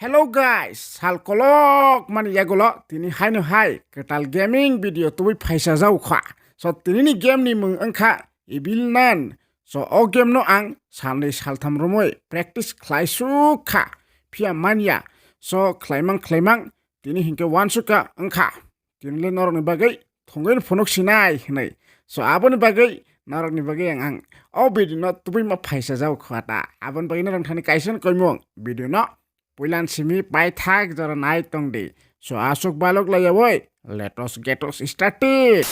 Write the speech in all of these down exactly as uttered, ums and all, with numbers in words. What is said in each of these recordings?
Hello guys, sal kolok mani yagulo tini haino hai kwtal gaming video tubui phaisa jau kha. So tini ni game ni mung wngkha Evil Nun. So o game no ang salni saltham romoi practice khlai suk kha. Phiya manya. So khlaimang khlaimang tini hinkhe wansuk kha wngkha. Tini le norokni bagwi thongwi phunuk sinai hinwi. So aboni bagwi norokni bagwi ang, ang o video no tubui ma phaisa jau kha ta. Aboni bagwi norok thani kaisa koimung video no puilan simi paithak jora nai tong di. So aswk balok laiya woi, let us get us started.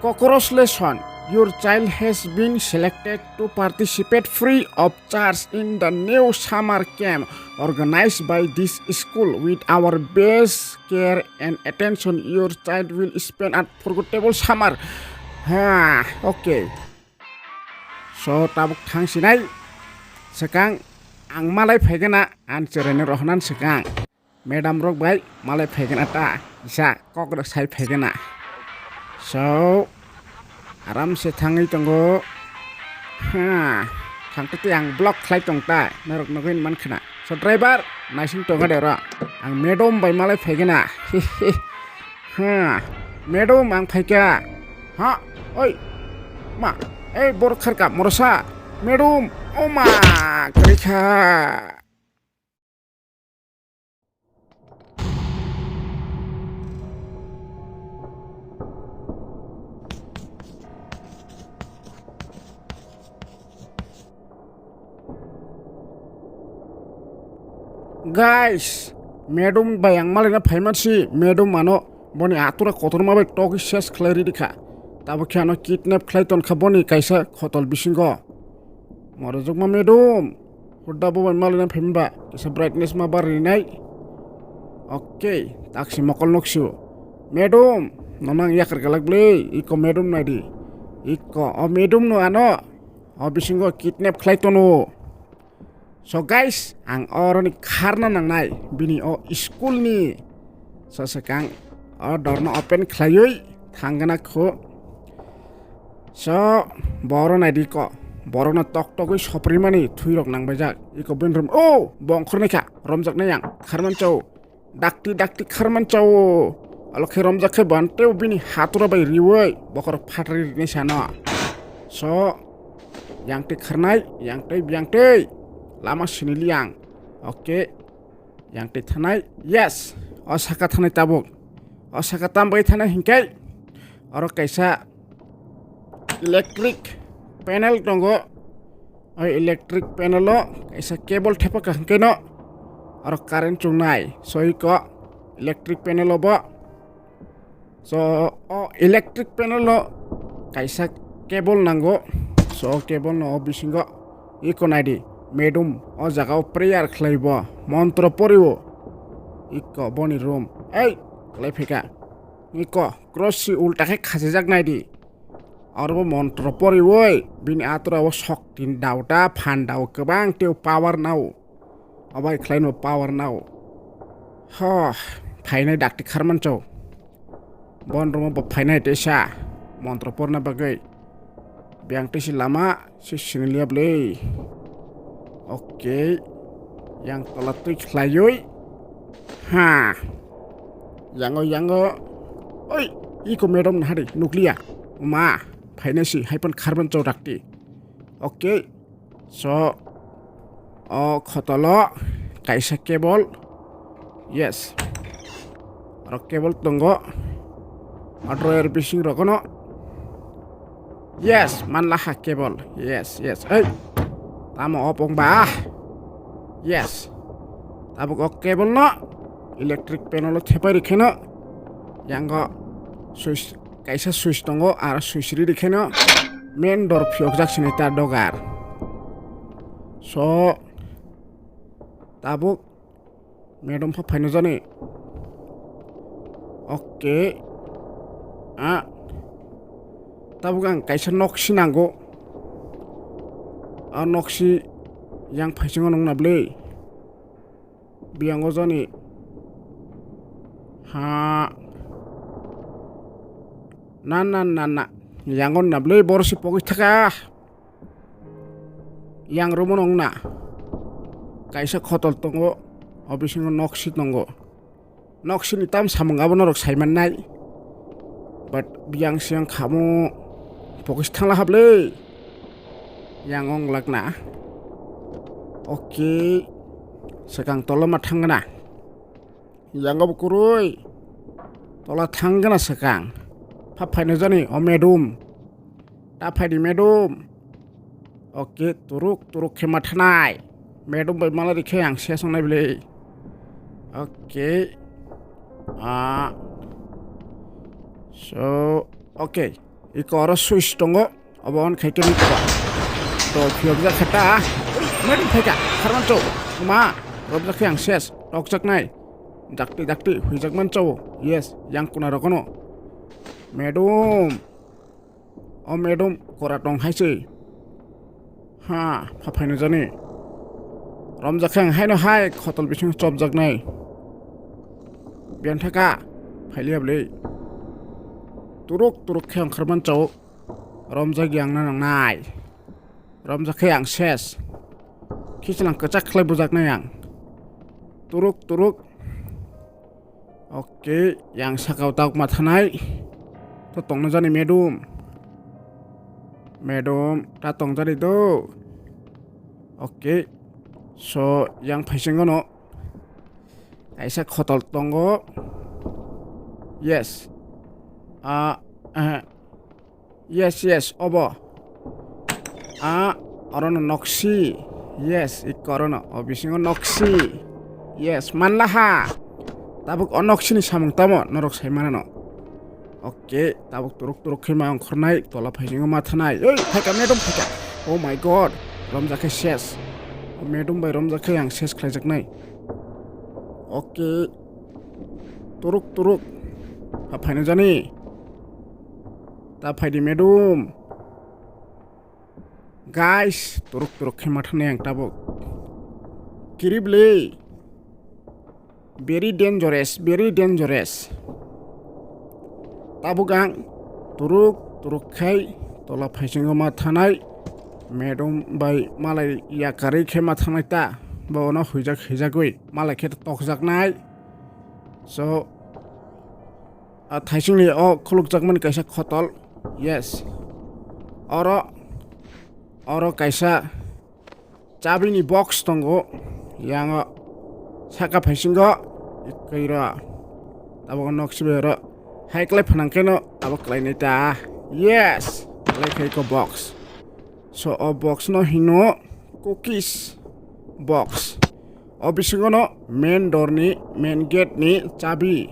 Congratulations, your child has been selected to participate free of charge in the new summer camp organized by this school. With our best care and attention, your child will spend unforgettable summer. Ha, okay. So tabuk thang sinai, swkang ang malai phaigana, ang chwraino rohnan swkang. Madam rok bai malai phaigana ta, kisa kok rok sai phaigana. So aram se thangwi tongo. Ha, thangtwi ang block khlai tong ta, norok nugwi man khna. So driver, naising tongo de ro. Ang madam bai malai phaigana. Ha, madam ang phaikha. Ha, oi. Ma, ei borok kharka morosa. Madam, o ma, kwrwi kha. Guys, madam bai ang malina phaiman si, madam ano boni atura kotorma bai togwi ses khlai ridi kha. Tabo khe ano kidnap khlai ton kha boni kaisa khotol bisingo. Morojokma madam, hurda bo bai malina phaima ba, kisa brightness ma bar rinai. Okay, taksi mokol noksio. Madam, nono ang yakar galak bwle, iko madam naidi. Iko, o madam no ano, o bisingo kidnap khlai tono. So guys, ang oroni kharna nangnai, bini o school ni. So swkang o door no open khlaiwi thangna kho. So boro naidi ko, borok no tok tokwi soprimani thwi rok nangbaijak. Iko bini room, o bongkhor naikha, romjak nai ang, kharman chao. Dakti dakti kharman chao. Alo khe romjak khe bante bini hatura bai riwi bokhorok phatri rini sano. So yang twi kharnai, yang twi, yang twi. Lama sini liang. Okay. Yang twi thanai. Yes. O saka thanai tabuk. O saka tam bai thanai hinkhe. Oro kaisa electric panel tongo. O electric panel o kaisa cable thepa kaham khe no oro current chungnai. So iko electric panel o bo. So o electric panel o kaisa cable nango. So o cable no o bisingo iko naidi. Madam o jaga o prayer khlai bo, montro pori o. Iko boni room. Ei, khlai phika. Iko cross si ulta khe khachijak naidi. Oro bo montro poriwi bini atura o shokti ni dauta phan dao kwbang tei power nao. Obai khlaino power nao. Ho, phainai dakti kharman chao. Bon room bo phainai teisa montro porna bagwi. Biyang teisi lama. Se sini liya bwle. Okay. Yang tola twi khlaiwi. Ha. Yango, yango. Oi, iko madam nahari nukliya. Ma, phaina si haipan kharban chau dakti. Okay. So, o khotolo kaisa cable. Yes. Oro cable tongo. O drawer bising rogono. Yes, manla ha cable. Yes, yes. Ei. Tamo off wng ba? Yes. Tabuk o cable no electric panel o thepai rikhe no. Yango switch, kaisa switch tongo, aro switch ri rikhe no main door phiyokjak sini ta dogar. So, tabuk madam pha phaino jani. Okay. Ah. Tabuk ang kaisa noksi nango. Ah, noksi yang phaisingo nung na bwle. Biyango jani. Ha. Na, na, na, na. Yango na bwle boro si pogwi thaka. Yang room o nung na. kaisa khotol tongo, o bisingo noksi tongo. Noksini tam samung abo norok sai mannai. But biyang siyang khamu pokis thangla hablei. Yang ong lakna. Oke. Sekang toloma thangna. Yang abo kurui. Tola thangna sekang. Phap phaino jani o medum. Ta phaidi medum. Oke, turuk turuk khe mathanai. Medum bai malari khe ang se songnai bile. Oke. Ah. So, oke. Iko oro switch tongo. Obo on khaikhe ni ko. To phiyok jak khata. Medum phaika. Kharman chau. Ma. Rob jak khe ang ses. Tok jak nai. Dakti dakti. Huijak man chau. Yes. Yang kuna rokono. Medum. O medum kora tong hai se. Ha, pha phaino jani. Romjak khe ang haino hai khotol bising chopjak nai. Biyan thaka. Phailiya bwlwi. Turuk turuk khe ongkhar man chao. Romjak yang na nang nai. Romjak khe ang ses. Khichlang kwchak khlai bujak nai ang. Turuk turuk. Oke, yang sakao tok mathanai. To tongna jani medum. Medum, ta tong jani do. Oke. So, yang phaisingo no. Kaisa khotol tongo. Yes. Ah, eh, Yes, yes, obo. Ah, orono noksi. Yes, ikko orono. O bisingo noksi. Yes, manlaha. Tabuk o noksini samung tamo norok sai manano. Oke, tabuk turuk turuk khe ma ongkhornai, tola phaisingo mathanai. Ei, phaika medum phaika. Oh my god. Romjakhe ses. Medum bai romjakhe ang ses khlaijaknai. Oke. Turuk turuk. Ha phaino jani. Ta phaidi medum. Guys, turuk turuk khe mathanai ang tabuk. Kiribli. Very dangerous, very dangerous. Tabuk ang turuk turuk khai tola phaisingo mathanai. Medum bai malai yakarwi khe mathanai ta. Bono huijak huijagwi malai khe tokjaknai. So, a thaisingni o khulukjakmani kaisa khotol. Yes. Oro, oro kaisa chabini box tongo. Yango saka phaisingo. Ikoiro. Tabuk nok sibai oro. Hai klai phanang keno tabuk klai nai ta. Yes. Klai khai ko box. So, o box no hino cookies box. O bisingo no main door ni, main gate ni chabi.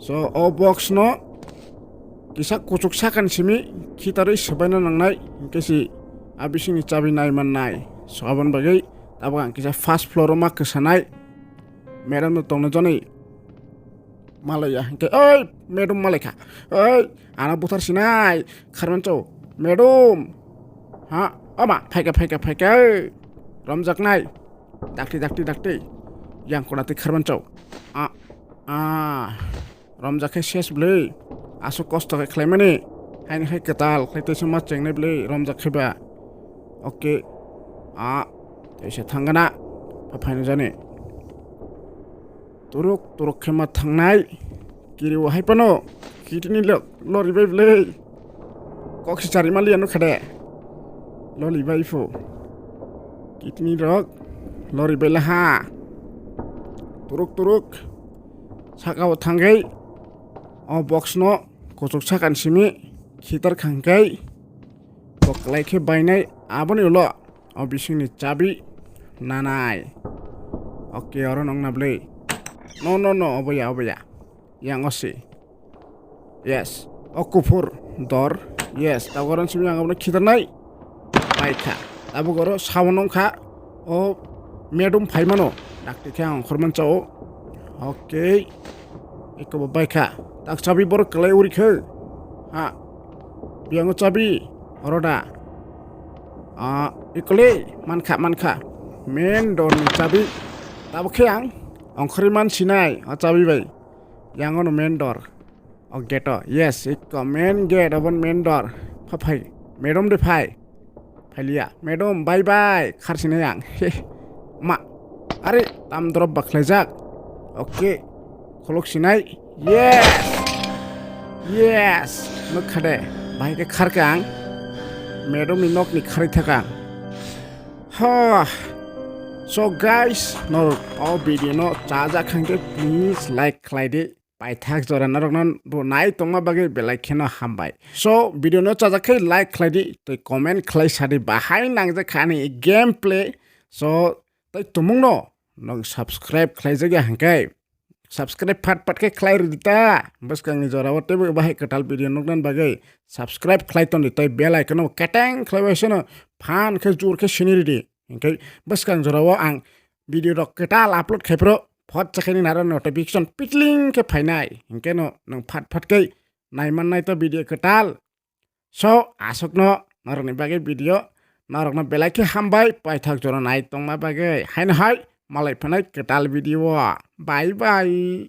So, o box no kisa kuchuk sakan simi khitarwi swbaina nangnai, hinkhe si a bisingni chabi nai mannai. So, aboni bagwi tabuk ang kisa first floor o ma kwsanai. Madam no tongna jani. Malaya, hinkhe, oi, medum malaikha. Oi, ana buthar sinai, kharman chau. Medum. Ha, ama, phaika, phaika, phaika, oi. Romjaknai. Dakti, dakti, dakti. Yang kona twi kharman chau. A, a. Romjakhe ses bwlwi. Aswk kosto khe khlaimani. Haini hai kwtal, khlai tei se ma chengnai bwlwi, romjak khe ba. Oke. A, tei se thangana. Pha phaino jani. Turuk turuk khe ma thangnai. Kiri o hai pano. Kitini lok lori bai bwlwi. Kok si chari mali ano khade. Loli bai phu. Kitini rok lori bai laha. Turuk turuk. Saka o thangwi. O box no kuchuk sakan simi. Khitar khangkai. Bo kwlai khe bainai. Aboni ulo. O bisingni chabi nanai. Oke, oro nong na bwlwi. No, no, no, obo ya, obo ya. Yang o si. Yes. O kuphur dor. Yes, tabuk oro simi ang abono khitarnai. Paikha. Tabuk oro sabon wngkha. O medum phaimano. Dakti khe ang ongkhorman chao. Oke. Eko bo baikha. Tak chabi borok kwlai uri khe. Ha. Biyango chabi. Oro da. Ah, ikole mankha, mankha. Main door ni chabi. Tabuk khe ang ongkhorwi man sinai o chabi bai. Yang ono main door. O gate o. Yes, ikko main gate, obon main door. Pha phai. Madam de phai. Phailiya. Madam, bye bye. Kharsinai ang. Ma, are tam drop bakhlaijak. Okay, khuluk sinai. Yes! Yes! Nukha de, bahai khe kharka ang. Madam ni nok ni kharwi thaka ang. Ha! So guys, nor o video no chajak khankhe please like khlai di. Paithak jora norokno bo nai tongma bagwi belai kheno hambai. So video no chajak khe like khlai di, tei comment khlai sa di, bahai nangjak kha ani gameplay. So tei tumungno nog subscribe khlaijak ya hwnkhe subscribe phat phat khe khlai rwdi ta. Bwskangni jorao teibo bahai kwtal video nuknani bagwi subscribe khlai tongdi tei bell icon no keteng khlaibai seno phan khe jur khe sini rwdi. Hwnkhe bwskang jorao ang video rok kwtal upload khai phro phot chakhaini naro notification pitling khe phainai. Hwnkhe no nwng phat phat khe naimannai to video kwtal. So, aswkno norokni bagwi video, norokno belai khe hambai, paithak jora nai tongma bagwi. Haino hai, malai phanai kwtal video o. Bye bye.